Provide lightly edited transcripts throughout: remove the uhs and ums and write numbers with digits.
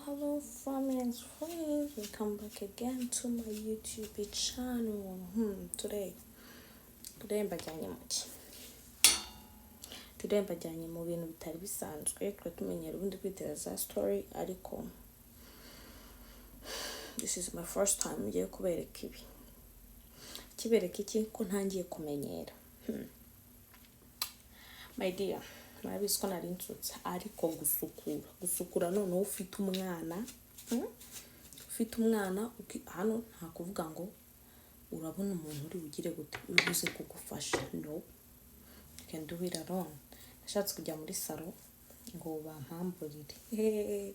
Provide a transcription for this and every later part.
Hello, family and friends. Welcome back again to my YouTube channel. Today mbajyanye mu ki? Today mbajyanye mu bintu bitari bisanzwe. Twe tumenyera ubundi kwitera za story, ariko this is my first time ngiye kubereka ibi. Kibereka iki? Ko ntangiye kumenyera. My dear, murabizi ko nari nsutse, ariko gusukura noneho ufite umwana, Ufite umwana hano nta kuvuga ngo urabona umuntu uri bugire gute, uri buze kugufasha. No, you can do it alone. Nashatse kujya muri salon ngo bampamburire,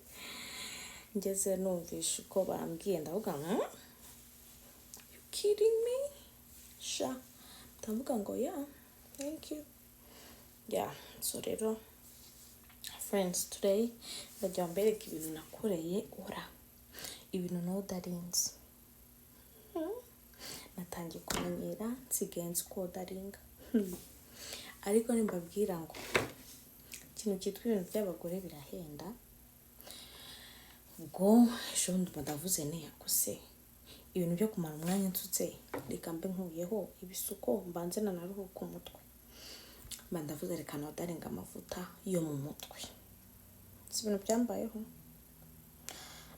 ngeze numvishe uko bambwiye, ndavuga ngo "You kidding me?" Sha, ndavuga ngo "Yeah, thank you." Yeah, so rero friends, today ndagira mbereke ibintu nakoreye ora, ibintu nodarinze. Natangiye kumenyera, nsigaye nzi kodaringa. Ariko nimbabwira ngo ikintu cyitwa ibintu by'abagore birahenda, ubwo ejo bundi ndavuze nti se ibintu byo kumara umwanya nsutse, reka mbe nkuyeho ibisuko, mbanze nanaruhuka umutwe. Mba ndavuze reka nodaringa amavuta yo mu mutwe. Si ibintu byambayeho,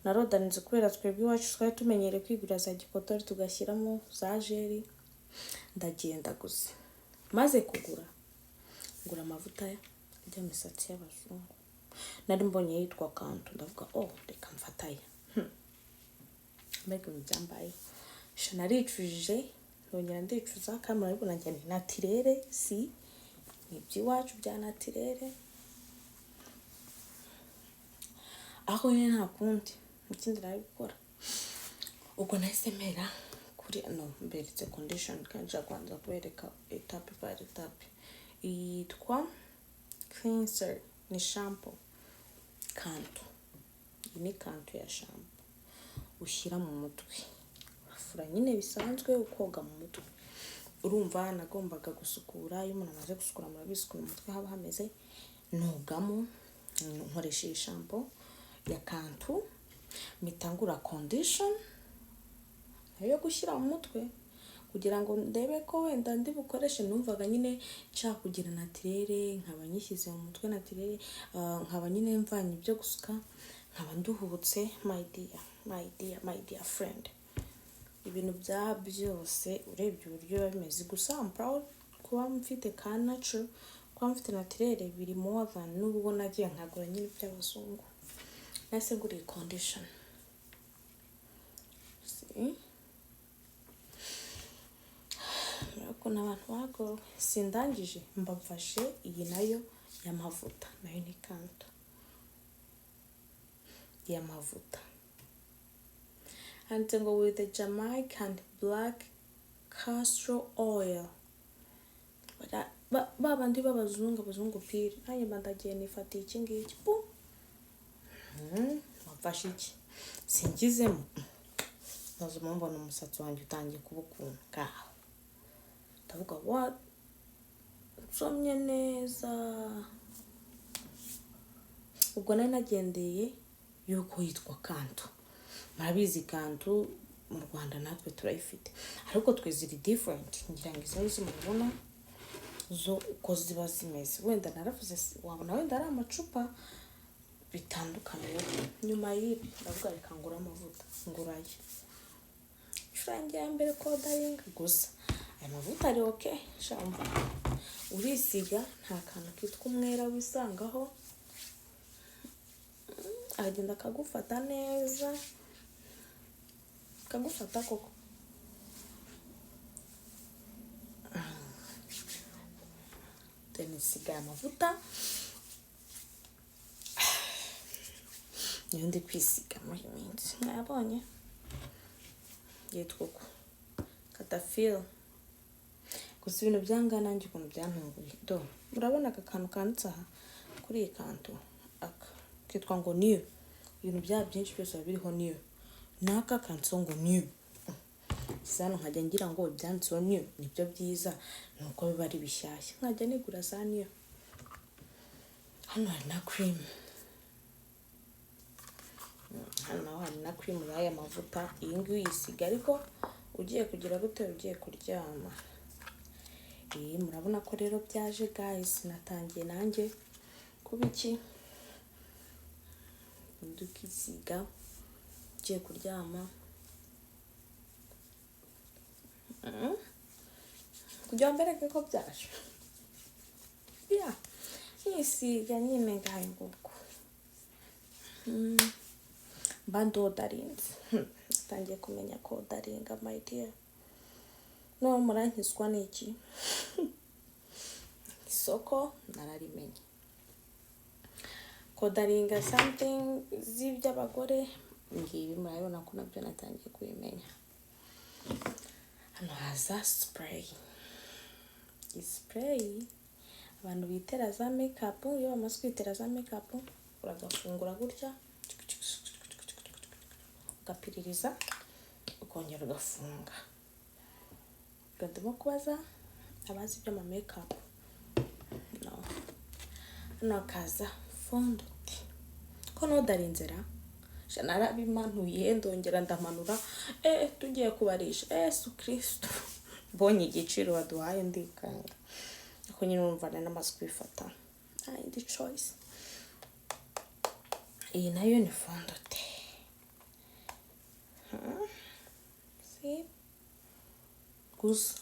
narodarinze kubera twebwe iwacu twari tumenyereye kwigurira za gikotori, tugashyiramo za gel. Ndagenda gusa, maze kugura, ngura amavuta ajya mu misatsi y'abazungu. Nari mbonye yitwa Cantu, ndavuga "Oh, reka mfataya." Mbega ibintu byambayeho! Sha, naricujije, ndongera ndicuza. Kandi murabibona njye ni naturel, si ni iby'iwacu bya naturel. Aho nyine nta kundi, ikindi nari gukora, ubwo nahise mera kuri no mberetse condition, kandi nshaka kubanza kubereka étape par étape. Yitwa cleanser, ni shampoo Cantu. Iyi ni Cantu ya shampoo ushyira mu mutwe, urafura nyine bisanzwe, ukoga mu mutwe. Urumva nagombaga gusukura. Iyo umuntu amaze gusukura, murabizi ukuntu mu mutwe haba hameze. Nogamo, nkoresha iyi shampoo ya Cantu, mpita ngura condition nayo yo gushyira mu mutwe kugira ngo ndebe ko wenda ndi bukoreshe. Numvaga nyine nshaka kugira naturel, nkaba nyishyize mu mutwe naturel, nkaba nyine mvanye ibyo gusuka, nkaba nduhutse. My dear, my dear, my dear friend, ibintu bya byose urebye uburyo biba bimeze, gusa I'm proud kuba mfite ka natural, kuba mfite naturel biri more than n'ubwo nagiye nkagura nyine iby'abazungu. Nahise ngura iyi condition. See? Ukuntu abantu bagowe! Sindangije, mbafashe iyi nayo y'amavuta, nayo ni Cantu y'amavuta. Handitse ngo "with the Jamaican black castor oil". Ba bandi b'abazungu, abazungu pire. Nanjye mba ndagiye nifatiye iki ngiki pu. Wamfashe iki singizemo, maze mbona umusatsi wanjye utangiye kuba ukuntu ngaho. Ndavuga what, nsomye neza, ubwo nari nagendeye yuko yitwa Cantu. Murabizi Cantu mu Rwanda natwe turayifite, ariko twe ziri different. Ngira ngo izo ngizo mubona zo uko ziba zimeze, wenda naravuze wabona wenda ari amacupa bitandukanye. Nyuma y'ibi ndavuga reka ngure amavuta, ngurayo inshuro yanjye ya mbere kodaringa. Gusa aya mavuta ari okay shamva, urisiga nta kantu kitwa umwera wisangaho, aragenda akagufata neza, akagufata koko. Then nsigaye amavuta niyo ndi kwisiga muri iyi minsi. Mwayabonye, yitwa uko, Katafil. Gusa ibintu byanga nanjye ukuntu byantunguye, do murabona aka kantu kanditse aha kuri iyi Cantu, aka kitwa ngo new. Ibintu byaba byinshi byose biba biriho new, n'aka kanditseho ngo new. Hano nkajya ngira ngo ibyanditseho new nibyo byiza, ni uko biba ari bishyashya, nkajya nigura za new. Hano hari na cream. Hano naho hari na cream y'aya mavuta. Iyi ngiyi uyisiga ariko ugiye kugira gute? Ugiye kuryama. Iyi murabona ko rero byaje, guys. Natangiye nanjye kuba iki, undi ukisiga ugiye kuryama kugira ngo mbereke ko byaje. Ya, nisiga nyine, ngayo nguko. Mba ndodarinze. Natangiye kumenya kodaringa, my dear. No murankizwa n'iki? Isoko nararimenye, kodaringa something z'iby'abagore. Ngibi murabibona ko nabyo natangiye kubimenya. Hano haza spray. Iyi spray, abantu bitera za makeup, iyo bamaze kwitera za makeup, uragafungura gutya, ugapiririza, ukongera ugafunga. Ubwo ndimo kubaza abazi iby'ama makeup. No hano hakaza fond de teint. Ko nodarinze ra? Sha, narabimanuye, ndongera ndamanura. Tugiye kubarisha, Yesu Kristo, mbonye igiciro baduhaye ndikanga. Ariko nyine urumva nari namaze kubifata, nta yindi choice. Iyi nayo ni fond de teint. Si gusa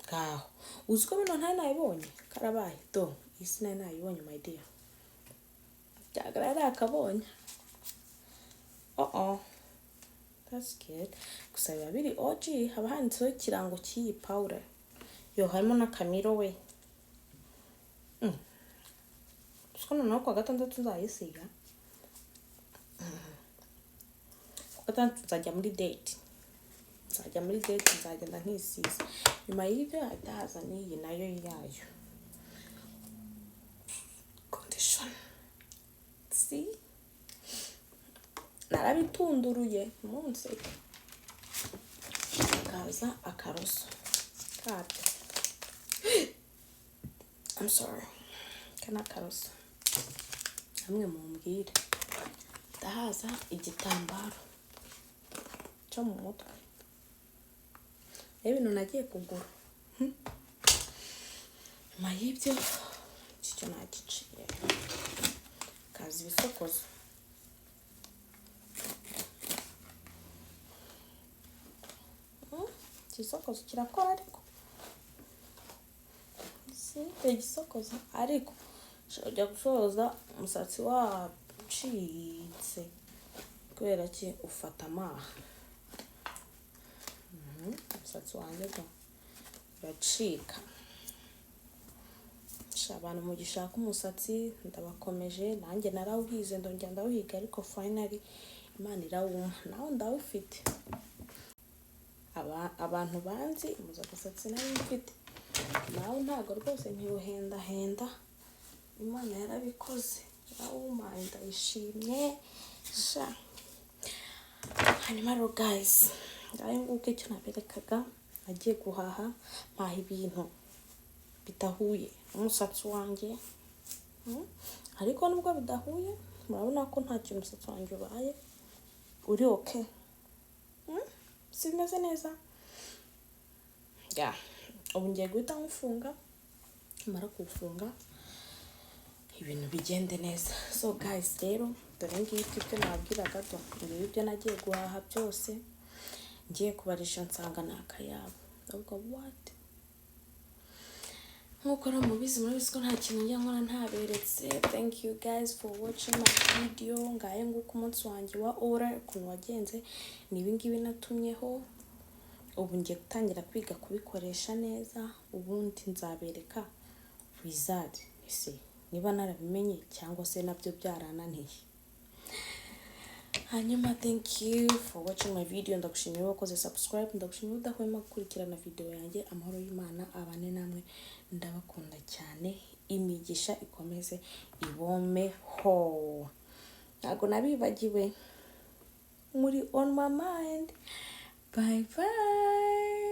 ngaho uzi ko bino ntari nayibonye? Karabaye do, iyi sinari nayibonye, my dear. Byagaragara akabonye. Oh, that's good. Gusa biba biri OG, haba handitseho ikirango cy'iyi powder. Yo, harimo n'akamiro we. Siko noneho kuwa gatandatu nzayisiga. Kuwa gatandatu nzajya muri date, nzajya muri date, nzagenda nkisize. Nyuma y'ibyo hahita haza n'iyi nayo yayo, condition. See, narabitunduruye munseke. Hakaza akaroso kabyo. I'm sorry, aka ni akaroso. Namwe mumbwire. Ndahaza igitambaro cyo mu mutwe. Rero ibintu nagiye kugura. Nyuma y'ibyo, iki cyo nagiciye. Kaza ibisokozo. Igisokozo kirakora, ariko si igisokozo, ariko ujya gusoza umusatsi wacitse kubera ki? Ufata amaha. Umusatsi wanjye go uracika. Sha, abantu mugishaka umusatsi, ndabakomeje. Nanjye narawuhize, ndongera ndawuhiga, ariko finally Imana irawumpa, nawe ndawufite. Abantu banzi muzi agasatsi nari mfite, nawe ntabwo rwose ntiwuhendahenda. Imana yarabikoze, yarawumpaye, ndayishimye sha. Hanyuma rero guys, ngayo nguko icyo naberekaga. Nagiye guhaha, mpaha ibintu bidahuye n'umusatsi wanjye. Ariko nubwo bidahuye, murabona ko nta kintu umusatsi wanjye ubaye, uri okay. Si bimeze neza ya? Ubu ngiye guhita nywufunga, nimara kuwufunga ibintu bigende neza. So guys, rero dore ngibyo ibyo nababwiraga. Do ngibi ibyo nagiye guhaha byose. Ngiye kubarisha nsanga ni akayabo. Ndavuga, what? Nk'uko rero mubizi, murabizi ko nta kintu njya nkora ntaberetse. Thank you guys for watching my video. Ngaye nguko umunsi wanjye wa order ukuntu wagenze. Ni ibingibi natumyeho. Ubu ngiye gutangira kwiga kubikoresha neza, ubundi nzabereka result, ese niba narabimenye cyangwa se nabyo byarananiye. Hanyuma thank you for watching my video. Ndagushimiye wakoze subscribe, ndagushimiye udahwema gukurikirana video yanjye. Amahoro y'Imana abane namwe, ndabakunda cyane. Imigisha ikomeze ibomeho. Ntabwo nabibagiwe, muri on my mind. Bye bye.